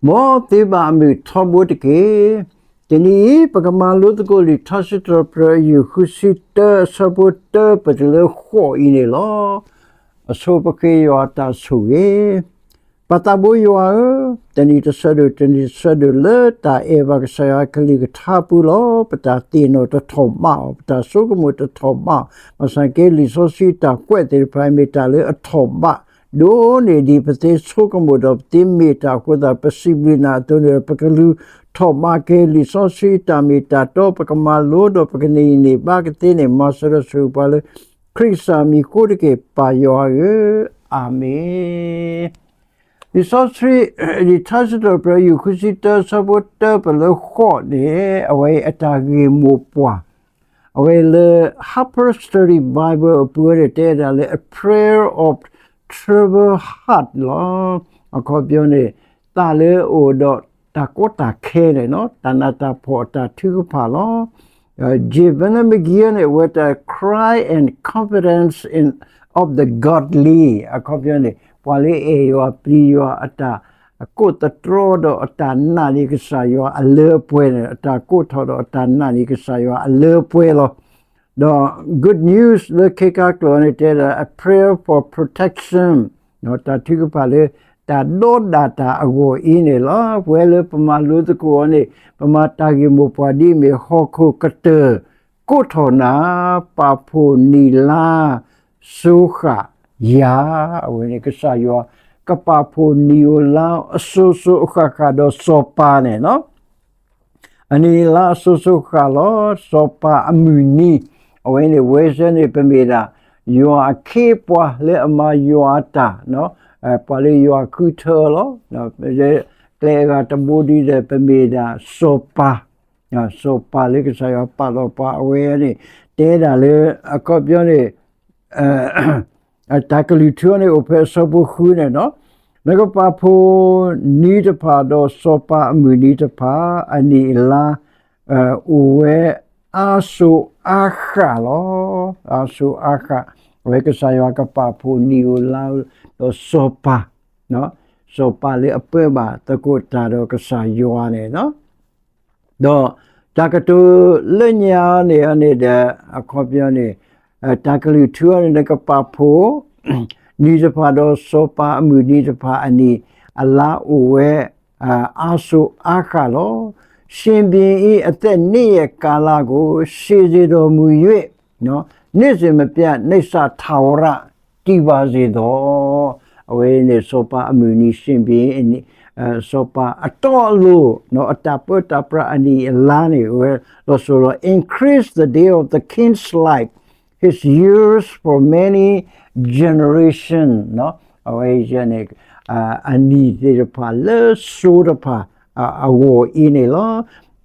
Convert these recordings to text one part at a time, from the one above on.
မ်သုဘၣ်အမုာ်ထီဘိတက့ၢ်. တနံၤအံၤ ပကမၤလိသကိးလံာ်ထါစံးထီၣ်ပတြၢၤ အယုၢ်ဃုဆံတၢ အဆၢဖိတၢ ပတုၤလၢဃိးအံၤန့ၣ်လီၤ. အဆိပဃ့ယွၤအတၢ်ဆိၣ်ဂ့ၤ. ပၢ်သးဘိယွၤဧၢ, တနံၤတဆၢဒိၣ် တနံၤတဆၢဒိၣ်လၢတၢ်အဲၣ်ဘၣ်ကစၢ်ယွၤကလုၢ်ကထါပူၤလီၤ. ပတၢ်သ့ၣ်နီၣ်တထီၣ်ဘးအီၤ, ပတၢ်ဆိကမိၣ်တထီၣ်ဘးအီၤ, ဘၣ်ဆၣ်က့လံာ်စီဆှံတၢ်ကွဲးသ့ၣ်တဖၣ်မ့ၢ်တၢ်လၢအထီၣ်ဘး ဒိၣ်န့ၢ်ဒံးပသ့ဆိကမိၣ်ဒီးပသ့မ့ၢ်တၢ်အဃိသတး ပစံးဘျုးနၤအသိးန့ၣ်ဒီး ပကလူၤထီၣ်ဘးက့ၤလံာ်စီဆှံတၢ်မ့ၢ်တၢ်တီ ပကမၤလိဒီးပကန့ၢ်အံၤန့ၢ်ဘၣ်ကသ့န့ၣ် မၤစၢၤဒီးဆိၣ်ဂ့ၤပှၤလၢ ခရံာ်ကစၢ်မံၤဃိတက့ၢ် ပၢ်ယွၤဧၢ, အၤမ့ၣ်. လံာ်စီဆှံ, လံာ်ထါစံးထီၣ်ပတြၢၤ အယုၢ်ဃုဆံတၢ အဆၢဖိတၢ ပတုၤလၢဃိးန့ၣ် အဝဲအံၤအတၢ်ဂ့ၢ်မိၢ်ပှၢ် အဝဲလၢ Harper's Study Bible အပူၤန့ၣ် တဲဒၣ်လၢ a prayer of troubled heart လီၤ. အခီပညီန့ၣ် သးလၢအအိၣ်ဒီးတၢ်ကီတၢ်ခဲန့ၣ် တၢ်နးတၢ်ဖှီၣ်အတၢ်ထုကဖၣ်လီၤ. J Vernon McGee န့ၣ် အဝဲတဲ cry and confidence in of the godly အခီပညီန့ၣ် ပှၤလၢအဲၣ်ယွၤပျံၤယွၤအတၢ် ကိးသတြီဒီးအတၢ်နာ်န့ၢ်ကစၢ်ယွၤအလၢအပှဲၤန့ၣ် အတၢ်ကိးထီၣ်ဒီးအတၢ်နာ်န့ၢ်ကစၢ်ယွၤအလၢအပှဲၤလီၤ. ဒီး good news လၢခဲကါကျိာ်န့ၣ် တဲဒၣ် a prayer for protection တၢ်ထုကဖၣ်လၢ တၢ်ဒီးဒၣ်တၢ်အဂီၢ်အံၤန့ၣ်လီၤ. ပဝဲလၢပမၤလိသကိးအီၤန့ၣ် ပမၤတၢ်ဂ့ၢ်မိၢ်ပှၢ်ဒ်အမ့ၢ် ဟီၣ်ခိၣ်ကတၢၢ် ကိးထီၣ်နၤ ပာ်ဖှိၣ်နံၣ်လါ စိၤဃၣ်ယၤ, အဝဲန့ၣ်ကစၢ်ယွၤ ကပာ်ဖှိၣ်နံၣ်ဧိၤလါအစိၤစိၤအဃၣ်ဃၣ်ဒီးစီၤပၤန့ၣ်လီၤ. အနံၣ်လါအစိၤစိၤဃၣ်လီၤ. စီၤပၤအမုၢ်နံၤ, အဝဲန့ၣ် ဝဲစဲန့ၣ် ပမ့ၢ်ဒၣ် ယွၤအခ့အပှၤလၢအမၤယွၤအတၢ်, ပှၤလၢယွၤဃုထၢလီၤ. ကျဲအဂၤတဘိဒ်ဒီး ပမ့ၢ်ဒၣ်စီၤပၤ, စီၤပၤလၢကစၢ်ယွၤပာ်လီၤပှၤအဝဲန့ၣ် တဲဒၣ်လၢ အခီပညီန့ၣ် တၢ်ကလုၢ်ထူန့ၣ် အိၣ်ဖဲအဆၢဖိဃုန့ၣ်လီၤ. နကပာ်ဖှိၣ်နံၤတဖၣ်ဒီးစီၤပၤအမုၢ်နံၤတဖၣ် အနံၣ်အလါ အိၣ်ဝဲအါစိၤအါဃၣ်လီၤ. အါစိၤအါဃၣ်, အဝဲကစၢ်ယွၤကပာ်ဖှိၣ်နံၣ်ဧိၤလါဧိၤဒီးစီၤပၤ, စီၤပၤလၢအပၢဘၣ်သကိးတၢ်ဒီးကစၢ်ယွၤန့ၣ်လီၤ. ဒီးတၢ်ကတိၤလၢညါန့ၣ်န့ၣ်ဒီး အခီပညီန့ၣ် တၢ်ကလုၢ်ထူန့ၣ် နကပာ်ဖှိၣ် နံၤတဖၣ်ဒီးစီၤပၤအမုၢ်နံၤတဖၣ်အနံၣ်အလါအိၣ်ဝဲ အါစိၤအါဃၣ်လီၤ. ရှင်ဘုရင်၏ အသက်နေ့ရက်ကာလကို ရှည်စေတော်မူ၍ နေ့စဉ်မပြတ် နေဆာထာဝရ တည်ပါစေသော. အဝဲန့ၣ် စီၤပၤအမုၢ်နံၤ ရှင်ဘုရင် စီၤပၤအတီအလိၤ အတၢ်ပၢတၢ်ပြးအနံၣ်အလါန့ၣ် အဝဲလီၤစိၤလီၤ increase the day of the king's life, his years for many generation အဝဲန့ၣ် အနံၣ်သ့ၣ်တဖၣ်လၢစိၤတဖၣ်အဂီၢ်အံၤန့ၣ်လီၤ.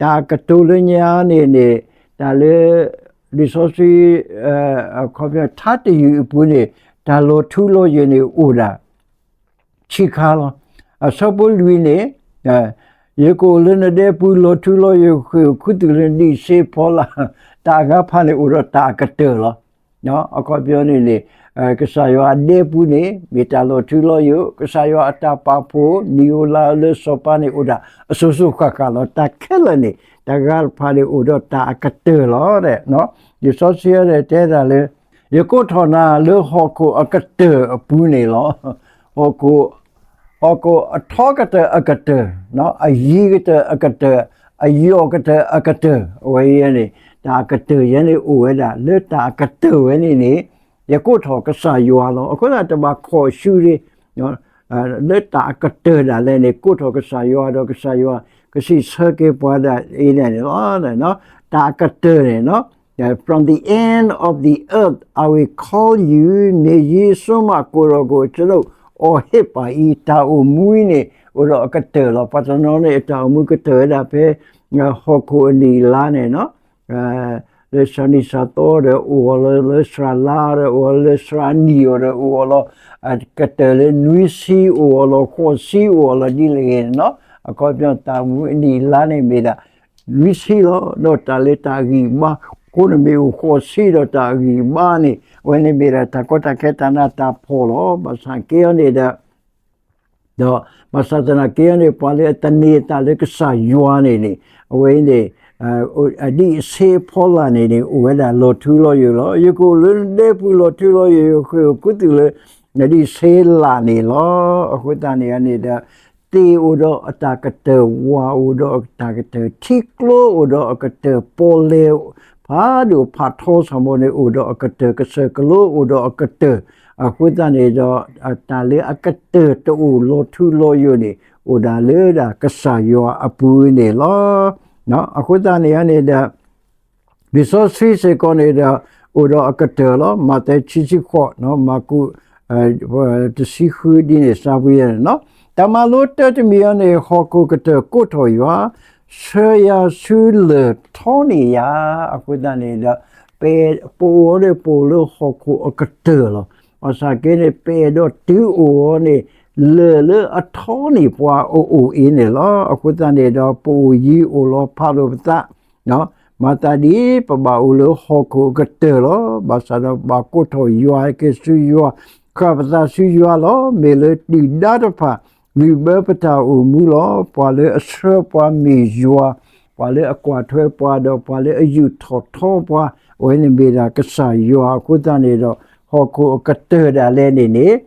တၢ်ကတိၤလၢညါန့ၣ်န့ၣ် တၢ်လၢ လံာ်စီဆှံ အခီပညီ ထါတယုၢ်အပူၤန့ၣ် တၢ်လီၤထူလီၤယိာ်န့ၣ်အိၣ်ဒၣ် ဆံးခါလီၤ. အဆၢဖိလွံၢ်န့ၣ် ယကအိၣ်လၢနဒဲပူၤ လီၤထူလီၤယိာ်ဃ့ၢ် ခူသူၣ်လၢနဒံးဆ့ဖီလာ်, တၢ်အဂၤတဖၣ်န့ၣ်အိၣ်ဒီးတၢ်အကတၢၢ်လီၤ. အခီပညီန့ၣ်န့ၣ် ကစၢ်ယွၤအဒဲပူၤန့ၣ် မ့ၢ်တၢ်လီၤထူလီၤယိာ်, ကစၢ်ယွၤအတၢ်ပာ်ဖှိၣ် နံၣ်ဧိၤလါဧိၤလၢစီၤပၤန့ၣ်အိၣ်ဒၣ်အစိၤစိၤဃၣ်ဃၣ်လီၤ. တၢ်ခဲလၢာ်န့ၣ် တဂၤတဖၣ်န့ၣ်အိၣ်ဒီးတၢ်အကတၢၢ်လီၤ. လံာ်စီဆှံန့ၣ်တဲဒၣ်လၢ ယကိးထီၣ်နၤလၢဟီၣ်ခိၣ်အကတၢၢ်အပူၤန့ၣ်လီၤ. ဟီၣ်ခိၣ် ဟီၣ်ခိၣ်အထီကတၢၢ်အကတၢၢ်, အယံၤကတၢၢ်အကတၢၢ်, အယီၢ်ကတၢၢ်အကတၢၢ်, အဝဲအံၤန့ၣ် တၢ်အကတၢၢ်ယဲန့ၣ်အိၣ်ဝဲဒၣ် လၢတၢ်အကတၢၢ်ဝဲန့ၣ်န့ၣ် ယကိးထီၣ်ကစၢ်ယွၤလီၤ. အဃိသတးတဘၣ်ခီၣ်ဆူန့ၣ် လၢတၢ်အကတၢၢ်ဒၣ်လဲာ်န့ၣ် ကိးထီၣ်ကစၢ်ယွၤဒီးကစၢ်ယွၤ ကစံးဆၢက့ၤပှၤဒၣ်အံၤန့ၣ်လီၤ. တၢ်အကတၢၢ်န့ၣ် From the end of the earth I will call you, မြေကြီးစွန်းမှကိုယ်တော်ကို ကျွန်ုပ်အော်ဟစ်ပါ၏. တၢ်အိၣ်မူအံၤန့ၣ် အိၣ်ဒီးအကတၢၢ်လီၤ. ပှၤတနီၤန့ၣ် အတၢ်အိၣ်မူကတၢၢ်ဝဲဒၣ်ဖဲ ဟီၣ်ခိၣ်အနံၣ်အလါန့ၣ် လၢစှၤနံၣ်စှၤသီဒီးအိၣ်အီၤလီၤ, လၢစှၤလါဒီးအိၣ်အီၤလီၤ, လၢစှၤနံၣ်အီၤဒီးအိၣ်အီၤလီၤ, ကတၢၢ်လၢနွံဆံအိၣ်အီၤလီၤ, ဃိးဆံအိၣ်အီၤလီၤ ဒ်လဲၣ်ဂ့ၤန့ၣ်လီၤ. အခီပညီတၢ်အိၣ်မူအနံၣ်အလါန့ၣ်မ့ၢ်ဒၣ် နွံဆံလီၤ. ဒီးတၢ်လၢတၢ်ဂံၢ်ဘါ အဃိန့ၣ်မ့ၢ်အိၣ်ဃိးဆံဒီးတၢ်ဂံၢ်ဘါန့ၣ် အဝဲန့ၣ်မ့ၢ်ဒၣ်တၢ်ကီတၢ်ခဲတၢ်နးတၢ်ဖှီၣ်လီၤ. ဘၣ်ဆၣ်က့အီၤန့ၣ်ဒီး ဒီးဘၣ်ဆၣ်သနာ်က့န့ၣ် ပှၤလၢအသန့ၤအသးလၢကစၢ်ယွၤန့ၣ်န့ၣ် အဝဲအံၤန့ၣ် အဒံၣ်အဆ့အဖီလာ်န့ၣ်န့ၣ် အိၣ်ဝဲဒၣ်လီၤထူလီၤယိာ်လီၤ. ယကအိၣ်လၢနဒဲပူၤလီၤထူလီၤယိာ် ယဃ့ၢ်အိၣ်ခူသူၣ်လၢ နဒံၣ်ဆ့လာ်န့ၣ်လီၤ. အဃိသတးန့ၣ်န့ၣ်ဒီး သ့ၣ်အိၣ်ဒီးအတၢ်ကတၢၢ်, ဝၣ်အိၣ်ဒီးအတၢ်ကတၢၢ်, ထံကျိအိၣ်ဒီးအကတၢၢ်, ပီၣ်လဲၣ်ဖးဒိၣ်ဖးထီ ဆၣ်မီန့ၣ် အိၣ်ဒီးအကတၢၢ်, ကစၢၢ်ကလိအိၣ်ဒီးအကတၢၢ်. အဃိသတးန့ၣ်ဒီး တၢ်လၢအကတၢၢ်တအိၣ်လီၤထူလီၤယိာ်န့ၣ် အိၣ်ဒၣ်လၢဒၣ်ကစၢ်ယွၤအပူၤန့ၣ်လီၤ. အဃိသတးန့ၣ်န့ၣ်ဒီး လံာ်စီဆှံစ့ၢ်ကီးန့ၣ်ဒီး အိၣ်ဒီးအကတၢၢ်လီၤ. မးသဲခံဆံဃိး, မၢ်ကူး တဆံဃုဒ်န့ၣ် စးဖှံယဲန့ၣ်လီၤ. တၢ်မၤလိတၢတမံၤအံၤန့ၣ် ဟီၣ်ခိၣ်ကတၢၢ်ကိးထီၣ်ယွၤ, ဆှၢယၤဆူလၢၢ်ထီန့ၢ်ယၤ. အဃိသတးန့ၣ်ဒီး ပ ပအိၣ်အီၤန့ၣ် ပအိၣ်လၢဟီၣ်ခိၣ်အကတၢၢ်လီၤ. ဘၣ်ဆၣ်က့န့ၣ် ပအဲၣ်ဒိးတုၤအိၣ်အီၤန့ၣ် လၢၢ်လၢအထီန့ၢ်ပှၤအအိၣ်အံၤန့ၣ်လီၤ. အဃိသတးန့ၣ်ဒီး ပအိၣ်ယံၤအိၣ်လီၤဖးဒိၣ်ပသး မၤသးဒ်ပဘၣ်အိၣ်လၢဟီၣ်ခိၣ်အကတၢၢ်လီၤ. ဘၣ်ဆၣ်ဒီးပဘၣ်ကိးထီၣ်ယွၤ ဟဲက့ၤဆူယွၤ, ဃၣ်ပသးဆူယွၤလီၤ. မ့ၢ်လၢဒုၣ်ဒါတဖၣ် လုၢ်ဘၢပတၢ်အိၣ်မူလီၤ. ပှၤလၢအဆှၢပှၤမ့ၢ်ယွၤ, ပှၤလၢအကွၢ်ထွဲပှၤ ဒီးပှၤလၢအယူာ်ထီၣ်ထီပှၤ, အဝဲန့ၣ်မ့ၢ်ဒၣ်ကစၢ်ယွၤ. အဃိသတးန့ၣ်ဒီး ဟီၣ်ခိၣ်အကတၢၢ်ဒၣ်လဲာ်န့ၣ်န့ၣ်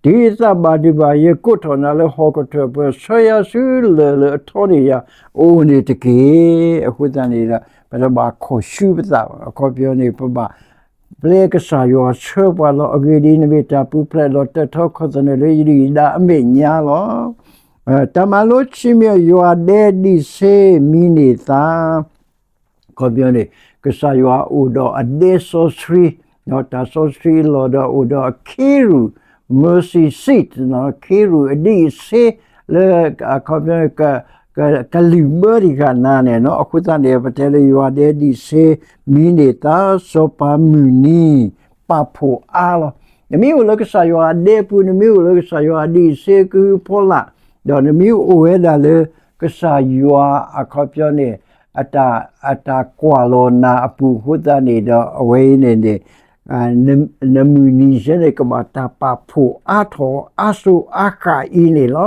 တုၤယသးဘၣ်ဒုးဘၣ် ယကိးထီၣ်နၤလၢဟီၣ်ခိၣ်ကတၢၢ်ပူၤ, ဆှၢယၤဆူလၢၢ်လၢအထီန့ၢ်ယၤအအိၣ်န့ၣ်တက့ၢ်. အဃိသတးန့ၣ်ဒီး ပတဘၣ်ခီၣ်ဆူပသးဘၣ်. အခီပညီန့ၣ် ပဘၣ်ပျဲကစၢ်ယွၤဆှၢပှၤလီၤ. အဂ့ၢ်ဒ်အံၤ, နမ့ၢ်တၢ်ပူၤဖျဲးလီၤတၢ်ထီခီၣ်သနၢၣ်လၢယဒုၣ်ယဒါအမဲာ်ညါလီၤ. တၢ်မၤလိခံမံၤ ယွၤဒဲဒံၣ်ဆ့မံန့ၢ်သး အခီပညီန့ၣ် ကစၢ်ယွၤအိၣ်ဒီးအဒဲစီဆှံ, ဒီးတၢ်စီဆှံအလီၢ်ဒီးအိၣ်ဒီးအခ့ရူၢ် mercy seat, ခ့ရူၢ်အဒံၣ်အဆ့လၢ အခီပညီ ကလုၢ်ဘၢတံၢ်ဃာ်နၤန့ၣ်လီၤ. အဃိသတးန့ၣ် ပတဲလၢယွၤဒဲဒံၣ်ဆ့မံန့ၢ်သး စီၤပၤမုၢ်နံၤ ပာ်ဖှိၣ်အါလီၤ. နမ့ၢ်အိၣ်လၢကစၢ်ယွၤအဒဲပူၤ, နမ့ၢ်အိၣ်လၢကစၢ်ယွၤအဒံၣ်အဆ့ကဟုဖီလာ်, ဒီးနမ့ၢ်အိၣ်ဝဲဒၣ်လၢ ကစၢ်ယွၤအခီပညီန့ၣ် အတၢ် အတၢ်ကွၢ်လီၤနၤအပူၤအဃိသတးန့ၣ်ဒီး အဝဲအံၤန့ၣ်န့ၣ် နမုၢ်နံၤယဲန့ၣ် ကဘၣ်တၢ်ပာ်ဖှိၣ်အါထီၣ်အါစိအါဃၣ်အံၤန့ၣ်လီၤ.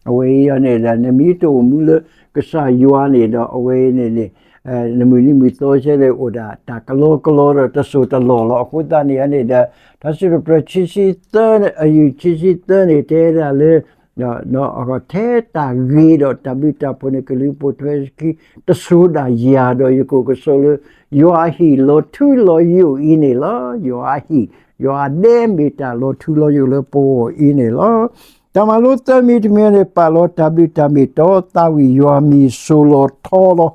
အဝဲအံၤန့ၣ်ဒီး နမ့ၢ်တအိၣ်မူလၢကစၢ်ယွၤန့ၣ်ဒီး အဝဲအံၤန့ၣ်န့ၣ် နမုၢ်နံၤမုၢ်သီယဲန့ၣ် အိၣ်ဒၣ်တၢ်ကလီကလီဒီးတစိၢ်တလီၢ်လီၤ. အဃိသတးန့ၣ်န့ၣ်ဒီး ထါစံးပတြၢၤခံဆံသၢ အယူၢ်ခံဆံသၢန့ၣ် တဲဒၣ်လၢ ထဲတၢ်ဂ့ၤဒီးတၢ်ဘျုးတၢ်ဖှိၣ်န့ၣ် ကလုၢ်ပိာ်ထွဲခံ တစိၤဒၣ်ယၤဒီးယကအိၣ်ကဆိးလၢ ယွၤအဟံၣ်လီၤထူလီၤယိာ်အံၤန့ၣ်လီၤ. ယွၤအဟံၣ် ယွၤအဒဲမ့ၢ်တၢ်လီၤထူလီၤယိာ်လၢပဂီၢ်အံၤန့ၣ်လီၤ. တၢ်မၤလိသၢမံၤတမံၤန့ၣ် ပာ်လီၤတၢ်ဘျုးတၢ်မ့ၢ်တီ သးဝံၣ်ယွၤမံၤစိၤလီၤထီလီၤ.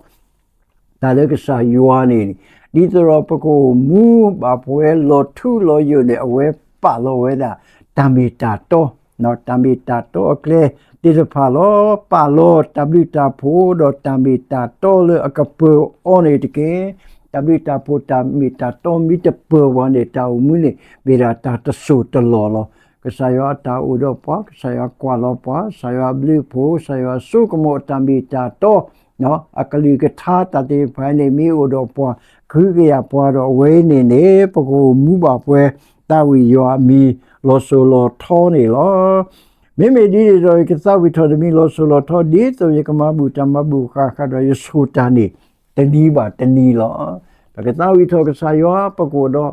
တၢ်လၢကစၢ်ယွၤန့ၣ် ဒ်သိးဒီးပကအိၣ်မူဘၣ်ပဝဲလီၤထူလီၤယိာ်န့ၣ် အဝဲပာ်လီၤဝဲဒၣ် တၢ်မ့ၢ်တၢ်တီ, တၢ်မ့ၢ်တၢ်တီအကျဲသ့ၣ်တဖၣ်လီၤ. ပာ်လီၤတၢ်ဘျုးတၢ်ဖှိၣ်ဒီးတၢ်မ့ၢ်တၢ်တီလၢအကပၢၤအီၤန့ၣ်တက့ၢ်. တၢ်ဘျုးတၢ်ဖှိၣ်တၢ်မ့ၢ်တၢ်တီမ့ၢ်တပၢၤဘၣ်န့ၣ် တၢ်အိၣ်မူန့ၣ် မ့ၢ်ဒၣ်တၢ်တစိၢ်တလီၢ်လီၤ. ကစၢ်ယွၤအတၢ်အိၣ်ဒီးပှၤ, ကစၢ်ယွၤကွၢ်လီၤပှၤ, ကစၢ်ယွၤဘျုးဖှိၣ်, ကစၢ်ယွၤဆိကမိၣ်တၢ်မ့ၢ်တၢ်တီ အကလုၢ်ကထါတၢ်သ့ၣ်တဖၣ်န့ၣ် မ့ၢ်အိၣ်ဒီးပှၤ ကဟုကယာ်ပှၤဒီးအဝဲအံၤန့ၣ်န့ၣ် ပကအိၣ်မူဘၣ်ပှဲၤ သးဝံၣ်ယွၤအမံၤလီၤစိၤလီၤထီန့ၣ်လီၤ. မ့မ့ၢ်ဒ်န့ၣ်ဒီး ယကသးဝံၣ်ထီၣ်နမံၤလီၤစိၤလီၤထီ ဒ်သိးယကမၤဘူၣ်တၢ်မၤဘူၣ်ဃၣ်ဃၣ်ဒီး ယဆိၣ်တၢ်န့ၣ် တနံၤဘၣ်တနံၤလီၤ. ပကသးဝံၣ်ထီၣ်ကစၢ်ယွၤ ပကအိၣ်ဒီး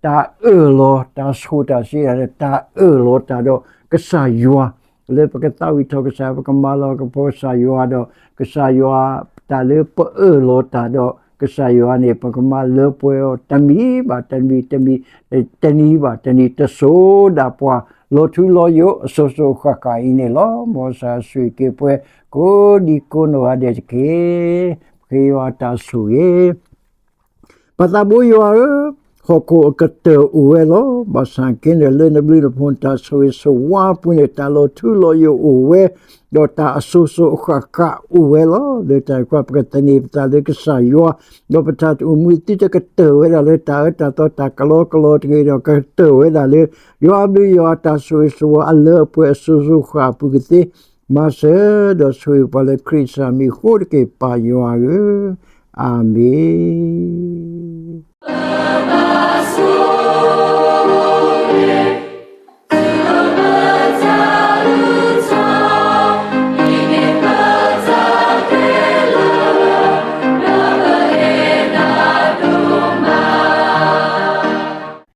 တၢ်အၢၣ်လီၤတၢ်ဆိၣ်တၢ်စံး တၢ်အၢၣ်လီၤတၢ်ဒီးကစၢ်ယွၤ လၢပကသးဝံၣ်ထီၣ်ကစၢ်ယွၤ ပကမၤလၤကပီၤကစၢ်ယွၤဒီး ကစၢ်ယွၤ တၢ်လၢပအၢၣ်လီၤတၢ်ဒီးကစၢ်ယွၤန့ၣ် ပကမၤလၢပှဲၤအီၤ တမံၤဘၣ်တမံၤ တမံၤ တနံၤဘၣ်တနံၤ တစိၤဒၣ်ပှၤ လီၤထူလီၤယိာ် အစိၤစိၤဃၣ်ဃၣ်အံၤန့ၣ်လီၤ. မ်ကစၢ်ဆိၣ်ဂ့ၤက့ၤပှဲၤ ကိးဒံကိးနီၢ်ဂၤဒဲးတက့ၢ်. ပဃ့ယွၤတၢ်ဆိၣ်ဂ့ၤ ပၢ်သးဘိယွၤဧၢ, ဟီၣ်ခိၣ်အကတၢၢ်အိၣ်ဝဲလီၤ. ဘၣ်ဆၣ်က့န့ၣ် လၢနဘျုးနဖှိၣ်နတၢ်ဆိၣ်ဂ့ၤဆိၣ်ဝါအပူၤန့ၣ် တၢ်လီၤထူလီၤယိာ်အိၣ်ဝဲ, ဒီးတၢ်အစိၤစိၤအဃၣ်ဃၣ်အိၣ်ဝဲလီၤ. လၢတၢ်အံၤ ပကသန့ၤပသးလၢကစၢ်ယွၤ, ဒီးပတၢ်အိၣ်မူသ့တကတၢၢ်ဝဲဒၣ်လၢ တၢ်အၢတၢ်သီတၢ်ကလီကလီတဂ့ၤဒီး ကတၢၢ်ဝဲဒၣ်လၢ ယွၤအဘျုးယွၤအတၢ်ဆိၣ်ဂ့ၤဆိၣ်ဝါအလၢအပှဲၤအစိၤစိၤဃၣ်အပူၤကသ့ မၤစၢၤဒီးဆိၣ်ဂ့ၤပှၤလၢခရံာ်အမံၤအဃိတက့ၢ် ပၢ်ယွၤဧၢ, အၤမ့ၣ်.